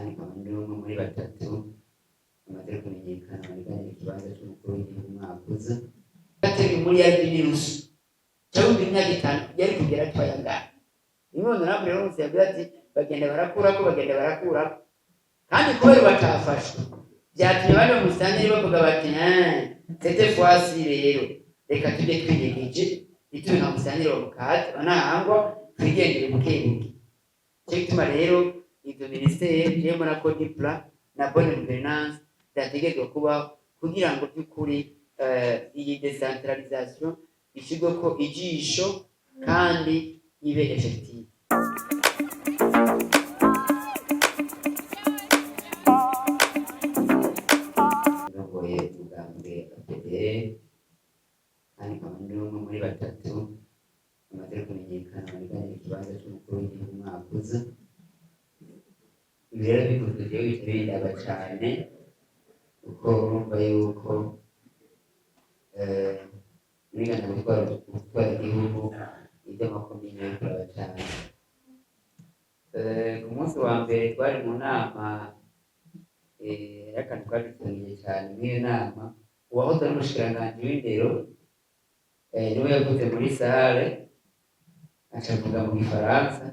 Kandi nkaba ndi umwe muri batatu bamaze kumenyekana baniganira ikibanza c'umukuru w'igihugu umwaka uza. Atari muri yari n'inusu cyangwa imyaka 5 yari kugera atwaye angahe. Nimwe honorable Leonce yavuze ati bagenda barakurako, bagenda barakurako, kandi kubera batafashwe byatumye abandi bamusitanteri bavuga bati: "Cette fois-ci rero reka tujye twinyegeje, ntitube nka musitanteri wa Bukata banahangwa, twigendere buke buke." Cyo gituma rero izo ministère jewe mbona ko du plan na bonne gouvernance byategerezwa kuba kugira ngo by'ukuri iyi décentralisation ishyirweko ijisho kandi ibe effective. Ndongoye umugambwe APDR, kandi nkaba ndi umwe muri batatu bamaze kumenyekana baniganira ikibanza c'umukuru w'igihugu umwaka uza. Ibi rero bivuzwe, jewe bica bindaba cane, kuko urumva yuko nigana gutwara igihugu, ivy'amakomine bikuraba cane. Ku munsi wa mbere twari mu nama, hariho akantu kadutunguye cane. Mw'iyo nama, uwahoze ari umushikiranganji w'indero niwe yavuze muri salle, aca avuga mu gifaransa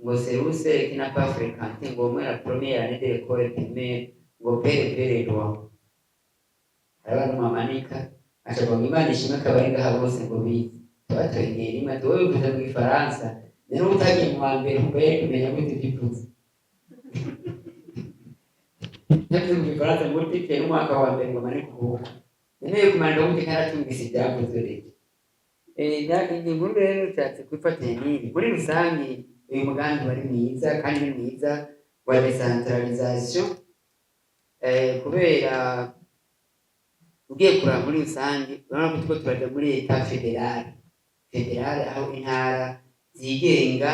ngo "Celui qui n'a pas fréquenté ngo au moins la première année de l'école primaire ngo perd le droit." Hariho abantu bamanika, aca avuga ngo Imana ishimwe akaba ari ngaha bose ngo bize. Twatwengeye rimwe ati: "Wowe bivuze mu gifaransa, rero utagiye mu wa mbere umva yari kumenya gute ibyo uvuze?" Yavuze mu gifaransa ngo utike n'umwaka wa mbere ngo amanike ukuboko, none kumanika gute kandi atumvise ibyavuzwe? Rero iyi nkuru rero nshatse kwifatanya n'iyi. Muri rusange uyu mugambi wari mwiza kandi ni mwiza wa décentralisation, kubera ugiye kuraba muri rusange urabona ko turiko turaja muri état fédéral, aho intara zigenga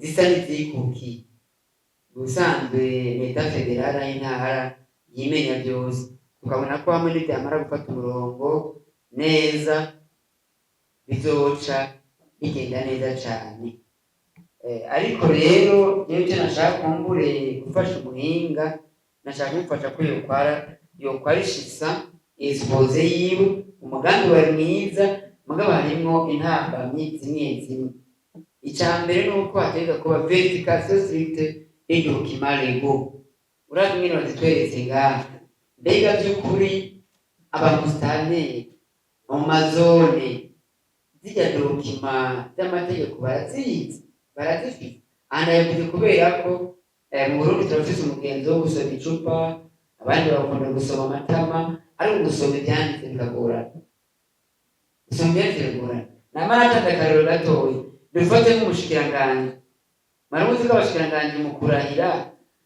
zisa n'izikukiye. Ubusanzwe l'état fédéral aho intara yimenya byose, tukabona ko hamwe nibyamara gufata umurongo neza bizoca bigenda neza cane. Ariko rero jewe icyo nashaka kumbure gufasha umuhinga, nashaka kumufasha ko yokwarishisa exposé yiwe. Umugambi wari mwiza, mugabo harimwo intambamyi zimwe zimwe. Ica mbere ni uko hategerezwa kuba vérification stricte des documents légaux. Uravye ingene bazitweretse ngaha, mbega vy'ukuri abamusitanteri mu mazone zirya documents z'amategeko barazizi, barazifise? Aha ndabivuze kubera ko mu Burundi turafise umugenzo wo gusoma icupa, abandi bakunda gusoma amatama, ariko gusoma ivyanditse bikagorana. Gusoma ivyanditse bikagorana. Nama natanze akarorero gatoyi. Dufate nk'umushikiranganji. Muramuzi ko abashikiranganji mu kurahira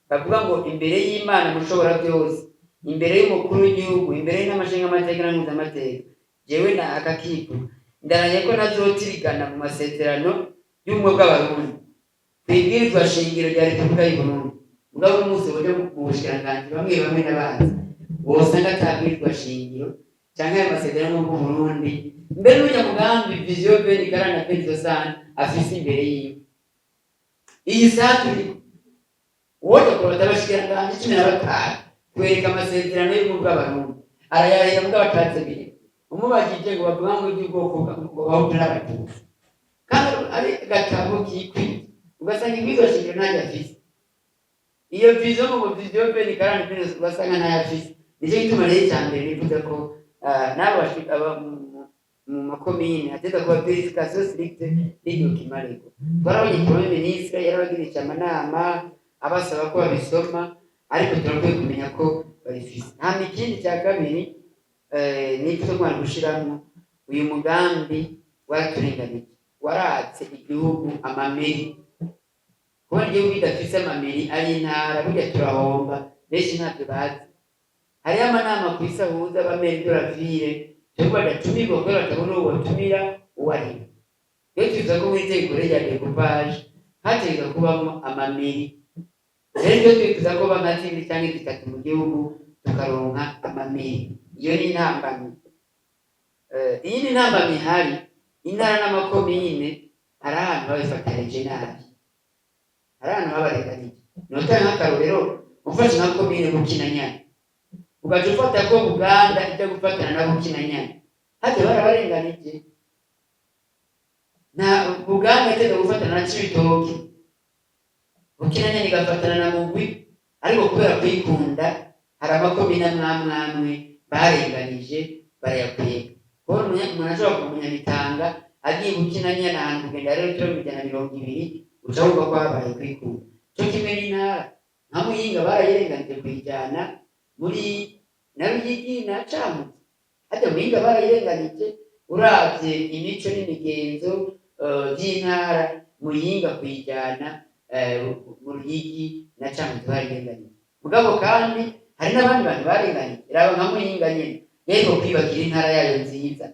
bavuga ngo imbere y'Imana mushobora byose, imbere y'umukuru w'igihugu, imbere y'amashingamateka na mpuzamateka, jewe na akakipu ndarahiye ko ntazotirigana mu masezerano y'ubumwe bw'Abarundi, kw'ibwirizwa shingiro rya Repubulika y'u Burundi. Mugabo umunsi uje mu bushikiranganji, bamwe bamwe n'abazi wosanga ata bwirizwa shingiro canke ayo masezerano y'ubumwe bw'Uburundi, mbere n'urya mugambi vision 2040 na 2060 afise imbere yiwe. Iyi saha turiko uwoja kurota abashikiranganji 15 kwereka amasezerano y'ubumwe bw'Abarundi, arayarahira, mugabo atazi ibintu. Umubajije ngo bavuga ngo iby'ubwoko ngo Bahutu n'Abatutsi, kandi ari agatabo kikwiye, ugasanga ibwirizwa shingiro ntayo afise, iyo vision ngo vision 2040 ugasanga ntayo afise. Nicyo gituma rero icya mbere nifuza ko n'abo mu makomine hategerezwa kuba vérification stricte des documents légaux. Twarabonye premier ministre yarabagirisha amanama abasaba ko babisoma, ariko turakwiye kumenya ko babifise. Hama ikindi cya kabiri nifuza ko bari gushiramwo, uyu mugambi waraturenganije, waratse igihugu amamairies. Kubona igihugu kidafise amamairies ari intara, burya turahomba. Benshi ntabyo bazi. Hariho amanama ku isi ahuza abamaires de la ville, twebwe badatumirwa kubera batabona uwo batumira uwo ari we. Rero twifuza ko mu itegeko rya découpage hategerezwa kubamo amamairies. Rero ibyo twifuza ko ba nka zibiri cyangwa zitatu mu gihugu, tukaronka amamairies. Iyo ni intambamyi. Iyindi ntambamyi ihari, intara n'amakomine, hari ahantu babifatanije nabi, hari ahantu babarenganije. Notanga nk'akarorero, Ufashe nka komine Bukinanyana, ugaca ufata ko Buganda ijya gufatana na Bukinanyana, hajya barabarenganije. Na Buganda iteza gufatana na Cibitoke, Bukinanyana igafatana na Mugwi, ariko kubera kuyikunda hari amakomine amwe amwe amwe barenganije, barayakwega. Kubona umuntu ashobora kuva Munyamitanga agiye Bukinanyana, ahantu kugenda rero kilo 120, uca wumva ko habaye kwikunda. Cyo kimwe n'intara nka Muyinga, barayirenganije kuyijyana muri na Ruyigi na Cankuzo. Hajya Muyinga barayirenganije, uravye imico n'imigenzo by'intara Muyinga, kuyijyana mu Ruyigi na Cankuzo barayirenganije. Mugabo kandi hari n'abandi bantu barenganije. Raba nka Muyinga nyene yariko kwiyubakira intara yayo nziza,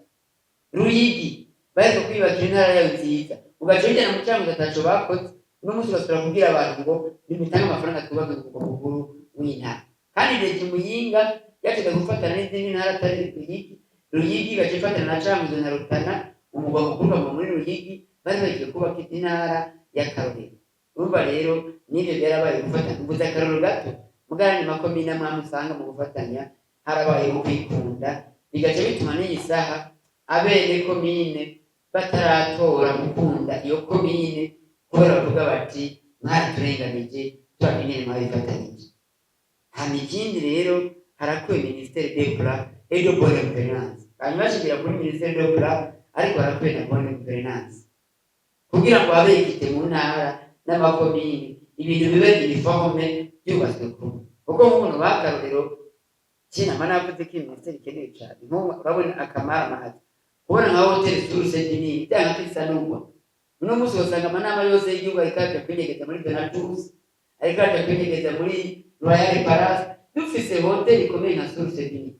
Ruyigi bariko kwiyubakira intara yayo nziza, ugaca ujyana mu Cankuzo ataco bakoze. Uno munsi ugasubira kubwira abantu ngo nimutange amafaranga twubake umurwa mukuru w'intara, kandi leta Muyinga yatega gufatana n'izindi ntara atari Ruyigi. Ruyigi igaca ifatana na Cankuzo na Rutana, umurwa mukuru ukava muri Ruyigi, bari bagiye kubaka intara y'akarorero. Urumva rero n'ivyo byarabaye gufatanya. Mvuze akarorero gato, mugabo ni makomine amwe amwe usanga mu gufatanya harabayeho kwikunda, bigaca bituma n'iyi saha abene komine bataratora gukunda iyo komine, kubera bavuga bati: "Mwaraturenganije, turavye ingene mwabifatanije." Hama ikindi rero, harakwiye ministère de plan et de bonne gouvernance. Hanyuma bashigira kuri ministère de plan, ariko harakwiye na bonne gouvernance kugira ngo habe équité mu ntara n'amakomini, ibintu bibe uniforme, byubatswe kumwe. Kuko nk'umuntu w'akarorero kinama navuze ko iyi minisiteri ikenewe cyane, nk'ubu urabona akamaramaza kubona nka hoteli Source du Nil byanga kwisanurwa. Uno munsi usanga amanama yose y'igihugu ariko aja kwinyegeza muri Venatus, ariko aja kwinyegeza muri Royal Palace. Dufise hoteli ikomeye nka Source du Nil,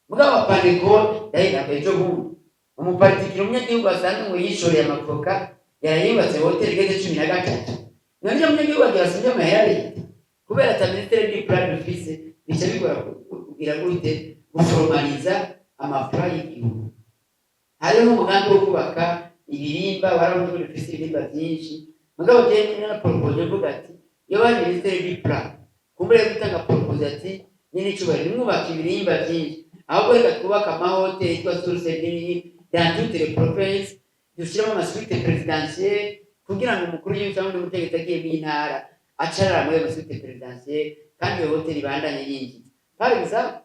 mugabo apaneko yahita ejo bundi umupartikiri, umunyagihugu asanzwe ngo yishoreye amavoka, yarayubatse hoteli igeze 13. None iyo umunyagihugu agira asumye amahera leta, kubera ata ministère du plan dufise, bica bigora kugira gute guformaliza amafaranga y'igihugu. Hariho n'umugambi wo kubaka ibirimba, warabona ko dufise ibirimba byinshi. Mugabo jewe na proposé mvuga ati iyo bari ministère du plan kumbure gutanga proposé ati: "Nyine icubahiro, nimwubaka ibirimba byinshi, ahubwo reka twubake amahoteli yitwa Source du Nil dans toutes les provinces, dushyiremo ama suites présidentielles, kugira ngo umukuru w'igihugu cyangwa undi mutegetsi agiye mu ntara acarara muri ayo ma suites présidentielles, kandi iyo hoteli ibandanye yinjiza." Par exemple,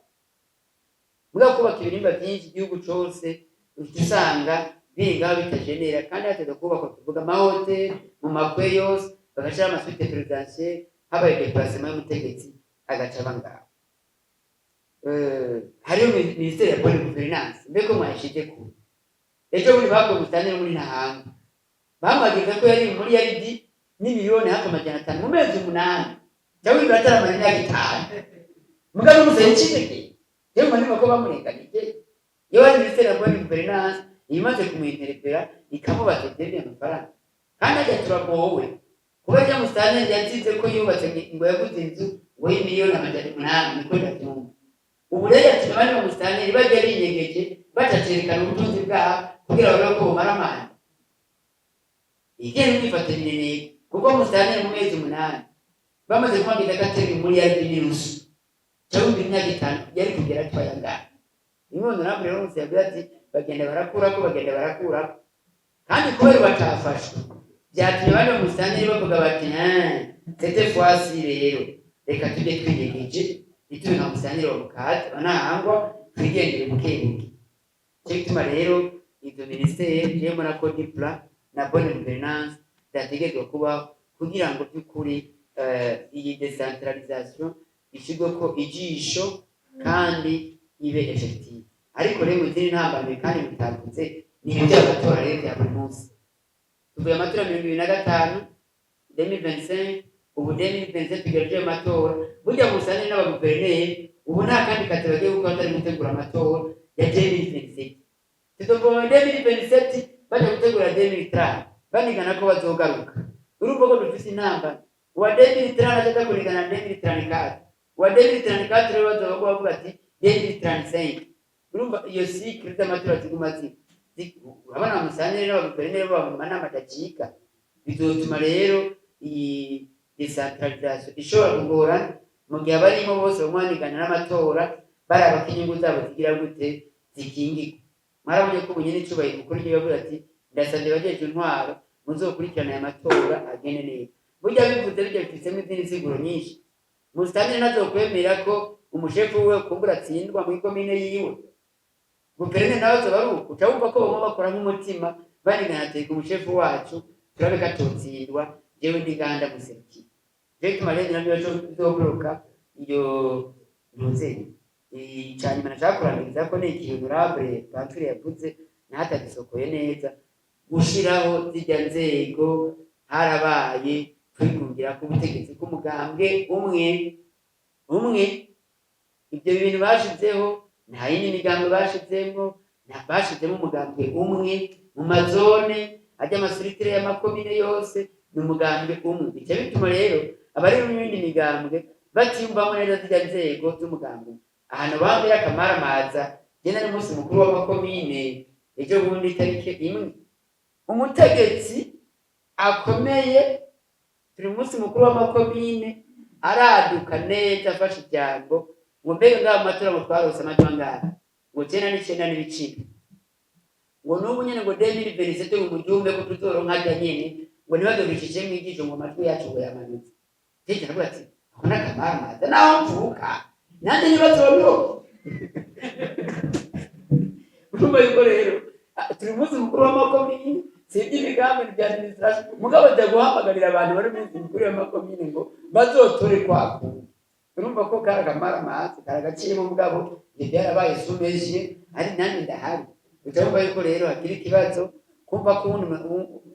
mugabo kubaka ibirimba byinshi igihugu cose, uca usanga biri ngaho bitajenera, kandi hateza kubakwa, tuvuga amahoteli mu makwe yose, bagashyiraho ama suites présidentielles, habaye déplacement y'umutegetsi agaca aba ngaho. Hariho ministère ya bonne gouvernance, mbeko mwayishize kure. Ejo bundi bakuye musitanteri muri Ntahangwa, bamwagiza ko yari muri yaridi n'imiliyoni hafi 500 mu mezi 8, cyangwa ibyo ataramara imyaka 5. Mugabo n'umusore icibeke, jewe mbona ko bamurenganije. Iyo bari ministère ya bonne gouvernance imaze kumwinterpera, ikamubaza ivyemeye amafaranga, kandi ajya turagowe kuba rya musitanteri yazize ko yubatse, ngo yaguze inzu ngo y'imiliyoni 800, niko ndavyumva. Ubu rero yatumye abandi bamusitanteri bajya binyegeje, batacerekana ubutunzi bwabo kugira babone ko bumara amande. Igenda kwifata mineneko, kuko musitanteri mu mezi 8 bamaze kumwageza ko atari muri yaridi n'inusu, cyangwa imyaka 5 yari kugera atwaye angahe? Imwe nabwo rero munsi yavuze ati bagenda barakurako, bagenda barakurako, kandi kubera batafashwe byatumye abandi bamusitanteri bavuga bati: "Cette fois-ci rero reka tujye twinyegeje, ntitube nka musitanteri wa Mukaza banahangwa, twigendere buke buke." Cyo gituma rero izo minisiteri, jewe mbona ko du plan na bonne gouvernance byategerezwa kubaho kugira ngo by'ukuri iyi décentralisation ishyirweko ijisho kandi ibe effective. Ariko rero mu zindi ntambamyi kandi mutavuze ni ibi by'amatora rero bya buri munsi. Tuvuye amatora 2025, 2025, ubu 2027 tugereje ayo matora. Burya musane n'abaguverineri ubu nta kandi kazi bagiye gukora atari gutegura amatora ya 2027. Tuzova mu 2027 baja gutegura 2030, banigana ko bazogaruka. Urumva ko dufise intambara, uwa 2030 acaza kunigana na 2034, uwa 2034 rero bazoba bavuga ati 2035. Urumva iyo cycle z'amatora ziguma urabona musane n'abaguverineri baba mu manama adacika, bizotuma rero iyi décentralisation ishobora kugorana. Mugabo Mu gihe abarimo bose bamwanigana n'amatora, baraba ko inyungu zabo zigira gute, zikingirwa. Mwarabonye ko ubu nyene icubahiro umukuru w'igihugu yavuze ati: "Ndasavye abajejwe intwaro, muzokurikirana aya matora agende neza." Burya bivuze bijya bifisemo izindi nsiguro nyinshi. Musitanteri ntazokwemera ko umushefu wiwe kumbura atsindwa muri komine yiwe. Guverineri nawe azoba ari uko. Uca wumva ko bamwe bakora nk'umutima, banigana, ateka umushefu wacu turabe ko atotsindwa, jewe ndi ngaha ndamuserukiye. Nico gituma rero navyo bizobloka iyo ntuze. Icanyuma nashaka kurangiriza ko ni ikintu honorable Pamphile yavuze ntatagisokoye neza: gushiraho zirya nzego, harabaye kwigungira k'ubutegetsi bw'umugambwe umwe umwe. Ibyo bintu bashizeho, nta yindi migambwe bashizemwo, bashizemo umugambwe umwe mu mazone ajya, ama structures y'amakomine yose ni umugambwe umwe. Bica bituma rero abari mu yindi migambwe batiyumvamo neza zirya nzego z'umugambwe umwe. Ahantu bambere akamaramaza, genda n'umunsi mukuru w'amakomine ejo bundi itariki 1, umutegetsi akomeye, turi mu munsi mukuru w'amakomine, araduka neza afashe ijambo ngo: "Mbega ngaho mu matora ngo twarose amajwi angahe?" Ngo 99 n'ibiciro, ngo n'ubu nyene ngo 2027 ngo muryumve ko tuzoronka harya nyene, ngo ntibazobicishemwo ijisho, ngo amajwi yacu ngo yamanutse. Jeje aravuga ati: "Ako n'akamaramaza, naho mvuka nanjye ntibazontora." Urumva yuko rero turi umunsi mukuru w'amakomine, si iby'imigambi bya administration, mugabo jya guhamagarira abantu bari mu minsi mikuru y'amakomine ngo bazotore kwa kundi. Urumva ko kari akamaramaza, kari agaciyemo, mugabo ibyo byarabaye sumeje ari nanjye ndahari. Uca wumva yuko rero hakiri ikibazo kumva ko ubundi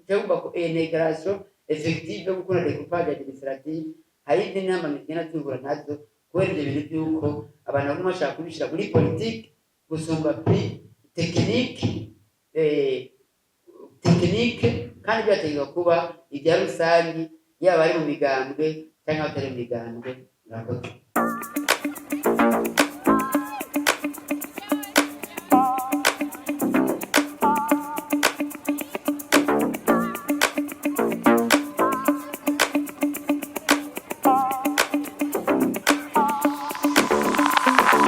uca wumva ko intégration effective yo gukora découpage administrative, hari izindi nama zigenda zihura nazo kubera ibyo bintu by'uko abantu bamwe bashaka kubishyira muri politike gusumba kuri technique, technique, kandi byategekwa kuba ibya rusangi, yaba ari mu migambwe cyangwa batari mu migambwe. Murakoze.